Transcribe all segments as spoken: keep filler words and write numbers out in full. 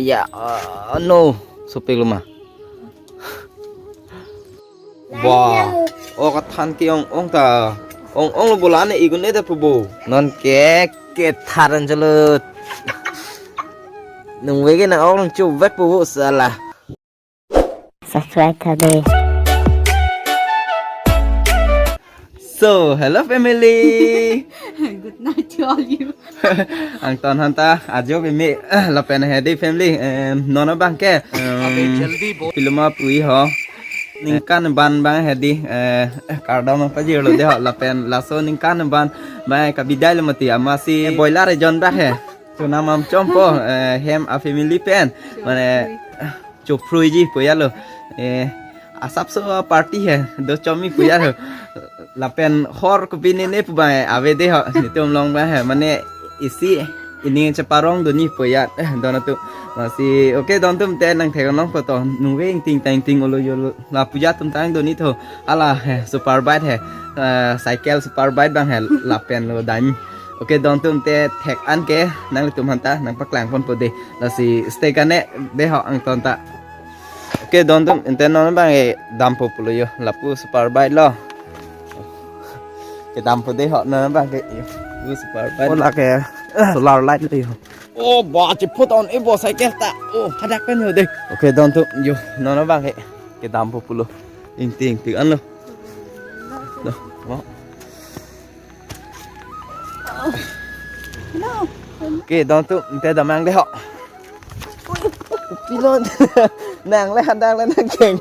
Ya, uh, no, sopik loma. Wah, oh, kathan ke-ong-ong ta. Ong-ong lo bola ne igun ne ta pubo. Non ke, ke tharan jalut. Nung wege na ong chuvek pubo sala. Subscribe tha de. So, hello family. Good night to all you. Angton hanta ajo bimi lapen hedi family, em, non abang ke, em, piluma pui ho. Ningkan ban bang hedi, eh, kardom pajirlo de ho lapen laso ningkan ban bang kabidai lo mati amatsi boiler ejon bang he. Tunam am chompo, eh, hem a family pen. Mane, chopruiji pu ya lo. Eh, asapso party he, do chomi pu ya lo. Lapen hor kopi ne ne pu bang ave de ho, netum along bang he. Mane isi ining cheparong doni pu ya, eh, don atum. Amatsi, okay, don atum te nang theklong koto, nungve ingting tang ting olo yolo. La puja atum tang doni tho, hala he, super bike he, eh, cycle super bike bang he, lapen lo dan. Okay, don atum te thek an ke, nanglitum hanta, nangpaklang ponpo de. Lasi stay kane, de ho angton ta. Okay, don atum, ente non bang e dampo pulo yo, lapu super bike lo. Kedampo de ho, non bang ke, yo, pu super bike. Oh, lake, solar light lo yo. Oh, ba, cheput on, e bo cycle ta. Oh, hadak pen yo de. Okay, don atum, yo, non bang ke, kedampo pulo. Ingting, ingting an lo. No, mo. No. Okay, don atum, ente damnang de ho. Pilon. Nang le hadak le nangkeng.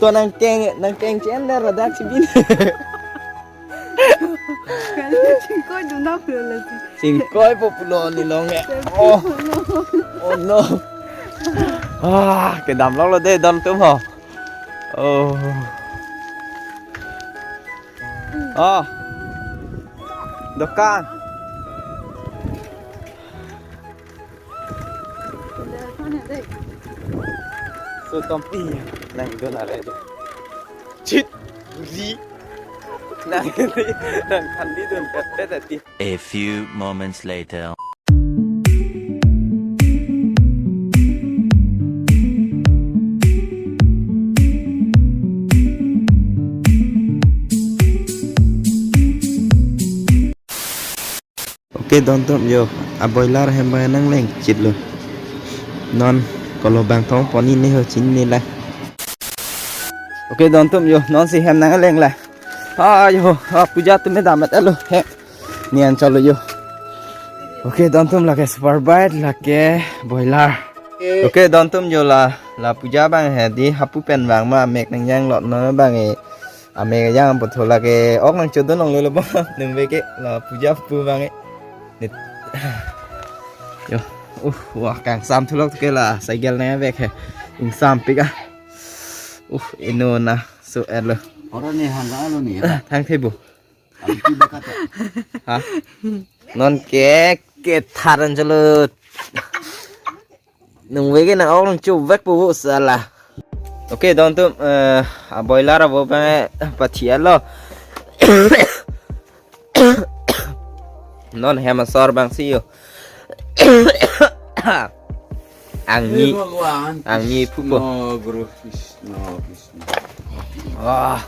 To nangkeng, nangkeng chen le hadak si bin. Chingkoi dun nang pulo lasi. Chingkoi po pulo ni long e. Oh. Oh no. Ah, kedam lok lo de don atum ho. Oh. Oh. Dokan. So tompi nang dun are. Chit. Ri. Nang ri. Nang kandi dun pet pet ati. A few moments later. Okay, don atum yo, a boiler hem bang nangleng chit lo. Non kolo bang thong pon ne ho chinine la. Okay, don atum yo, non si hem nangleng la. Ayo, a puja atum me damat alo. He. Nian cholo yo. Okay, don atum lake super bike, lake boiler. Okay, don atum yo la, la puja bang hedi hapu pen bang ma mek nangjang lo non bang e. Amek ajang pu tho lake ok nangchodun longle lo bang. Nungve ke la puja pu bang e. Nit. Yo. Uh, wah, kangsam thu lok ke la cycle nangvek he. Ingsampik ah. Uh, ino na so er lo. Ora ne hang lo ni. Thang the bu. Ampi bakat ya. Ha? Non ke, ke tharan jalut. Nungve ke na ong chuvek pubo sala. Okay, don atum, eh, a boiler abo bang, eh, pathi alo. Non hem asor bang si yo. Angni, He Bhagwan, angni pupo. Krishna, Guru Krishna, Krishna. Ah.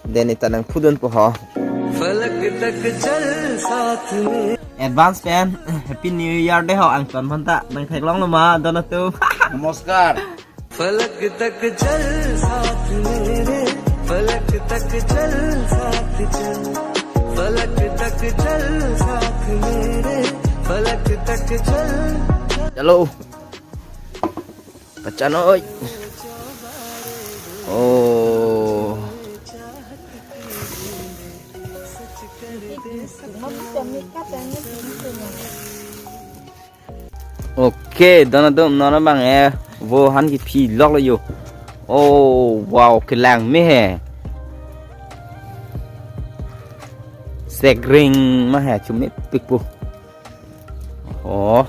Deni ta nangphudun po ho. Advance pen, Happy New Year de ho angton phanta, nangtheklong lo ma, don atum. Namaskar. Hello. Pachan oi. Oh. Okay, don atum non abang e. Vo han kephi lok lo yo. Oh, wow, kelang me he. Segring ma he, chumepik po. Oh.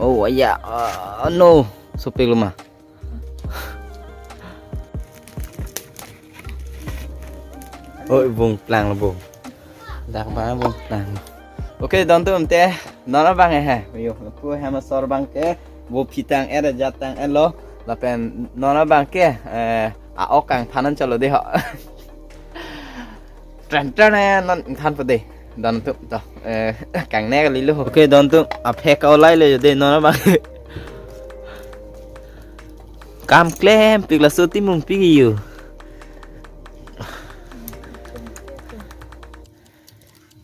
Oh, aya, ah, no. Sopik lo ma. Oi, bung plang lo bung. Dak ba bo tang. Okay, don atum te, non abang he. Yo, pu hem asor abang ke, bo phitang er jatang elo, lapen non abang ke, eh, a-ok kangthan chalo de ho. Tren tren, eh, non than po de. Don atum to, eh, kangnek lilo. Okay, don atum, aphek ka-olai le de, non abang. Kam klempik laso timung pik yo.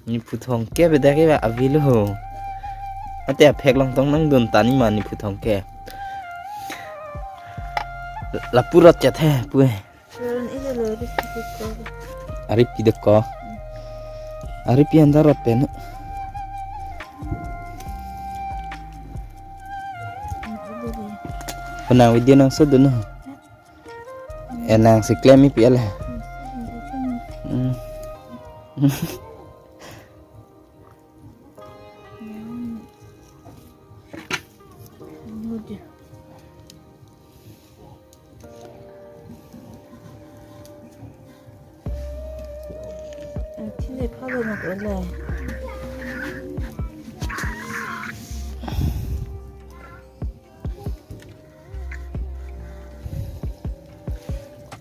Ni puthong ke beda ke ba avelo ho. Ate aphek long tong nangdun tani ma ni puthong ke. Lapu rot chet he pu he. Ron ilo lo ri pidoko. Ari pidoko. Ari pi anda rot pen. Penang video nang sedun ho. Eh, nang si klem ipi ala. Hmm.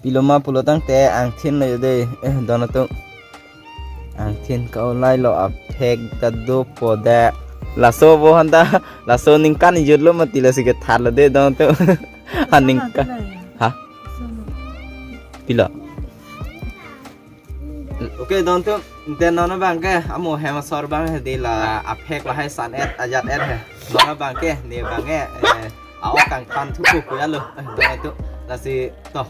Pilo ma pulo tangte angthin lo de, eh, don atum. Angthin ka-olai lo, aphek ta dopo de. Laso bo hanta, laso ningkan ijut lo mati, lasi kethan lo de don atum. Ha, ningkan. Ha? Pilo. Okay, don atum, te non abang ke, amo hem asor abang he de la aphek lahai san et ajat et he. Non abang ke, ne abang ke, eh, a-ok kangthan thupo pu ya lo. Eh, don atum, lasi to.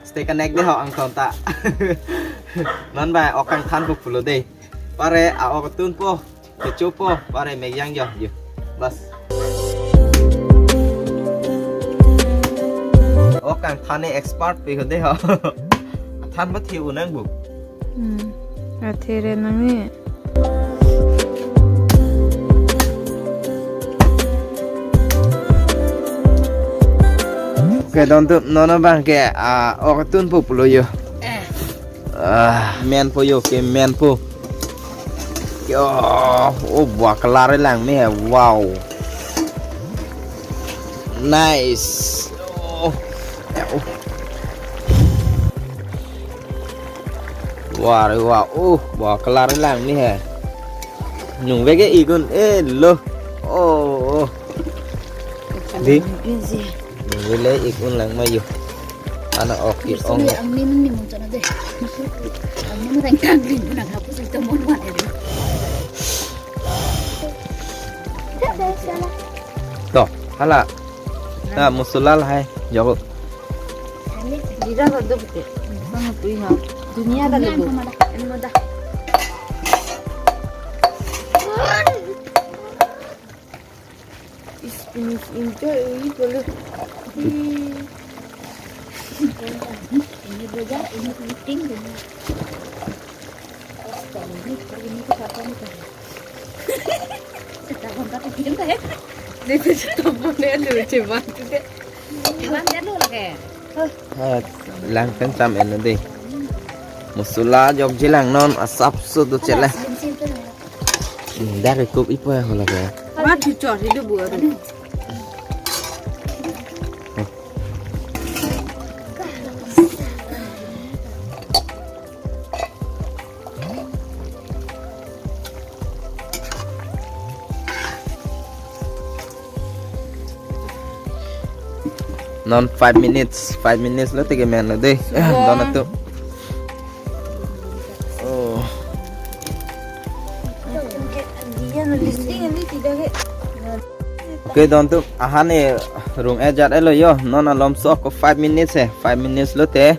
Stay connect de ho angthon ta. Non abang ok kangthan po pulo de. Pare a-ok tunpo. Kechopo, pare mek yang yo, yo. Bas. Ok kangthan expert pe ho de ho. Than ba thi unang bu. Hmm. Athe re nang ni. Okay, don atum, non abang ke, ah, ok tunpo pulo yo. Eh. Ah, menpo yo, ke menpo. Yo, oh, ba color lang ni he, wow. Nice. Oh, ya, oh. Wah, re, wah, oh, ba color lang ni he. Nung veke ikun, eh, lo. Oh, oh. Di? Nung vele ikun lang ma yo. Ana ok ke ong. Ang ni mun ni mun sana de. Ang ni mun tang tang lin na hapu sa tamon wan ya. To, hala. Na musulal hai, jago. Jira ka do bete. Sama tui ha. Dunia ka lego. Dunia ka mada. Ano mada? Is, is, enjoy, ui, bolu. Ini boja, ini penting, ini. Ini ke siapa nih, Kak? Kita kontak ke dia, ya? Dia tu cakap mana lu, cuman tu dia. Cuman dia lu lagi. Ha, lang pen cham en de. Musula jok jilang non asap so do chele. Dak ikup ipo ya hola ke. Ba chuchor hidu bu aru. Non five minutes, five minutes lo tege men lo de. Don atum. Oh. Okay, don atum, ahan e rung ejat elo yo, non alom so ko five minutes he, five minutes lo te,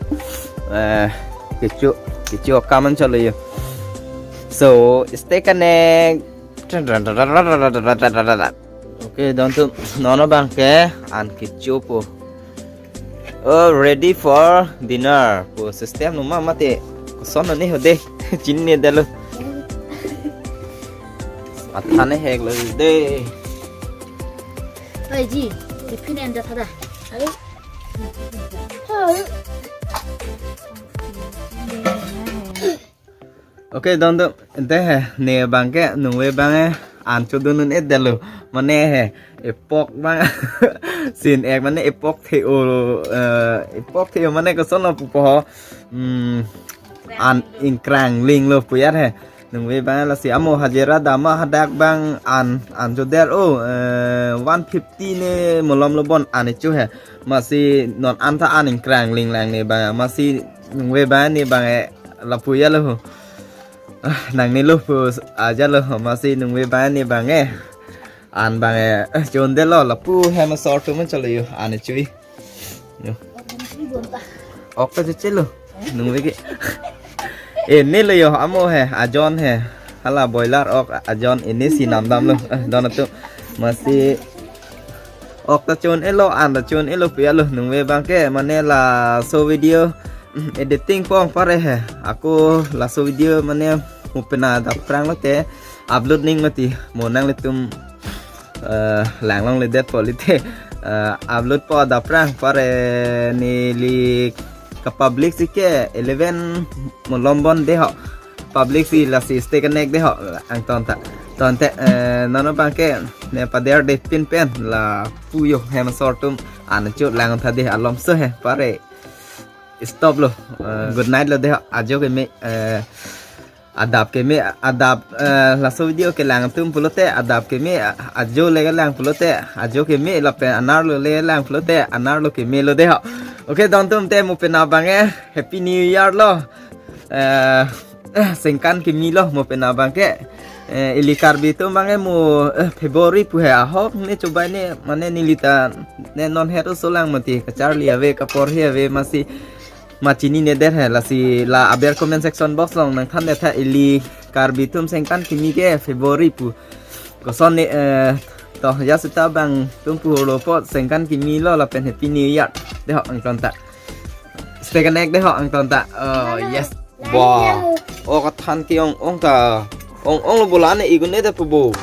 eh, kecho, kecho kaman chalo yo. So, stay connect. Okay, don atum, non abang ke, an kecho po. Oh, ready for dinner. Po system numa mate. Koson ni ho de. Chinine dalo. Athane hek lo de. Oi ji, tiffin en da thada. Ayo. Ayo. Okay, don don. Ante he, ne abangke, nungve abang he, an chodun un-edetlo. Mane he, epok abang. Sin ek mane epok the-o, eh, epok the-o mane kosonlo pupo ho. Hmm, an ingkrang linglo pu ya he. Nungve abang lasi amo hajira dam ma hadak abang an, an chodet-o, eh, one fifty ne malom lo bon an echo he. Masi non anta an ingkrang linglang ne abang. Masi nungve abang ne abang he lapu ya lo. Ah, nangne lo pu ajat lo, masi nungve abang ne abang he. An abang he, eh, chondetlo lapu hem asor atum chalo yo, an chui. Yo. Ok ta chechelo. Nungve ke. Eh, ne lo yo, amo he, ajon he. Hala boiler ok ajon, eh, ne si namdamlo. Eh, don atum. Masi ok ta chon-elo, an ta chon-elo pu ya lo, nungve abangke, mane laso video, mm, editing pong pare he. Ako laso video mane mupena adap prang lote upload ning mati, mo nanglitum, eh, langlongledet po lite, eh, upload po adap prang pare neli kapublish si ke eleven malom bon de ho. Publish si lasi stay connect de ho, angton ta. Tangte, eh, non abangke ne paderdetpin pen lapu yo hem asor atum an chot lang tha de alomso he pare. Stop lo. Eh, good night lo de ho. Ajo keme, eh, adap keme, adap, eh, laso video kelang atum pulote adap keme, a-, ajo le kelang pulote ajo keme, lapen anerlo le kelang pulote anerlo keme lo de ho. Okay, don atum, te mupena abang he Happy New Year lo. Eh, eh, sengkan kimi lo mupena abangke. Eh, ili Karbi atum abang he mo, eh, February pu he ahok ne chobai ne, mane neli ta ne non het oso lang mati, kacharli ave, kaporhe ave, masi ma chinine det he, lasi la aber comment section box along nangthandet tha, ili Karbi atum sengkan kimi ke February pu. Koson ne, eh, to ya seta abang atum pu holo po sengkan kimi lo lapen Happy New Year de ho angton ta. Stay connect de ho angton ta. Oh, yes. Wow. Oh, kathan ke ong ong ta. Ong ong lo bola ne igun ne ta pu bo.